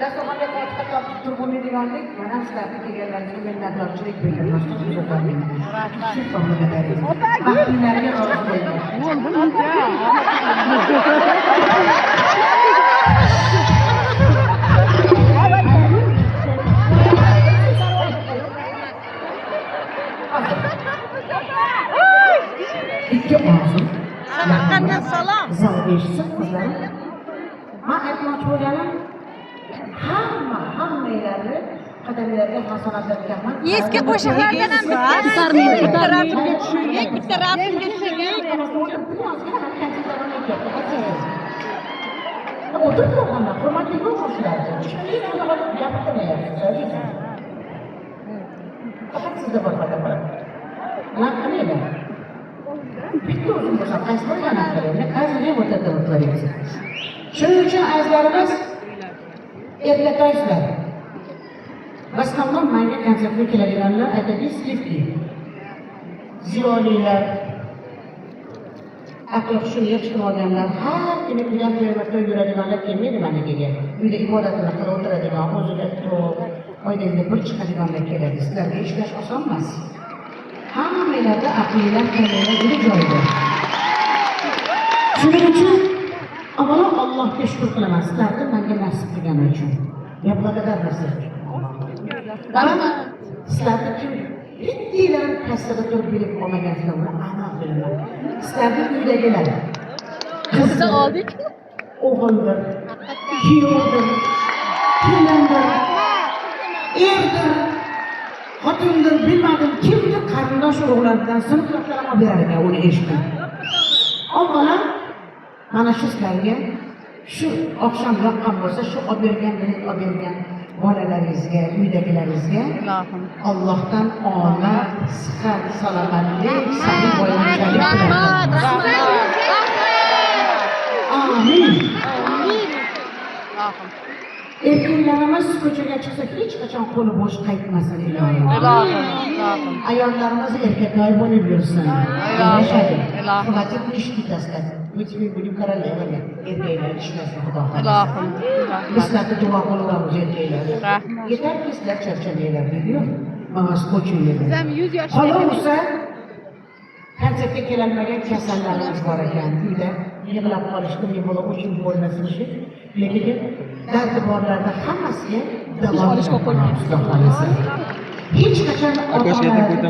Dasturxonga fotiha tortib turib bo'lmaydiganlik, mana sizlarni kelganlaringizga minnatdorchilik bildirmasdan uzatolmayman. Всех поблагодарить. Baxtinglarga rozi bo'linglar. Ikki orzu. Samarqanddan salom. Zal eshitsin, qizlarim. Man aytmoqchi bo'lganim, hamma hammanglarni qadamlarga hasanat etganman. Eski qo'shiqlardan ham bitta rasmga tushaylik, bitta rasmga tushaylik. O'tirib turganlar, hurmatli yo'q shularga. Gapirmayapsiz, azizim. Faqat sizda bor fotoapparat. Nima qilmaydi? Bitta o'zim bo'lsam, qaysi biriga anaqa qilayman? Каждый день вот это вот творится. Shuning uchun, azizlarimiz, erkaklar, в основном manga konsertga keladiganlar aytadi, сливки. Ziyolilar, aql hushini yig'ishtirib olganlar, har kuni uydan to'yma to'y yuradiganlar kelmaydi manikiga. Uyda ibodatini qilib o'tiradigan, o'ziga to'q, oyda yilda bir chiqadiganlar keladi. Sizlarga ishlash oson emas. Hammanglarda aqlinglar, kallanglar juda joyida. Shuning uchun avvalo Allohga shukur qilaman, sizlarni menga nasib qilgani uchun. Я благодарна всех. Va sizlarni kim bittanglar kassada turib bilib olmagansizlar, buni aniq bilaman. Sizlarni uydagilar qizdir, oldik. O'g'ildir, kuyovdir, kelindir, erdir, xotindir, bilmadim, kimdir, qarindosh urug'lardan sinfdoshlar ham olib berar ekan, uni eshitdim. Avvalo mana shu sizlarga shu oqshom yoqqan bo'lsa, shu olib bergan, bilet olib bergan bolalaringizga, uydagilaringizga Ilohim. Allohdan omad, sihat, salomatlik, saxiy boyvachchalik Rahmat, tilayman. Rahmat. Amin. Ilohim. Erkaklarimiz ko'chaga chiqsa, hech qachon qo'li bo'sh qaytmasin, ilohim. Ilohim. Ilohim. Ayollarimiz erkaklar bo'lib yursin. Yarashadi. Ilohim. Хватит мешки таскать. Мы теперь будем королевами. Erkaklar ishlasin, Xudo xohlasa. Ilohim. Biz sizlarga duo qilaveramiz, erkaklar. Rahmat. Yetarki sizlar charchamanglar, deydiyu. Мы вас очень любим. Biz ham 100 yoshga Qolaversa, konsertga kelolmagan kasallarimiz bor ekan. Uyda yig'lab qolishdi, мне было очень больно слышать. Lekin dardi borlarni hammasiga davo olishga qo'ymaymiz. Xudo xohlasa. Hech qachon ota-onalarga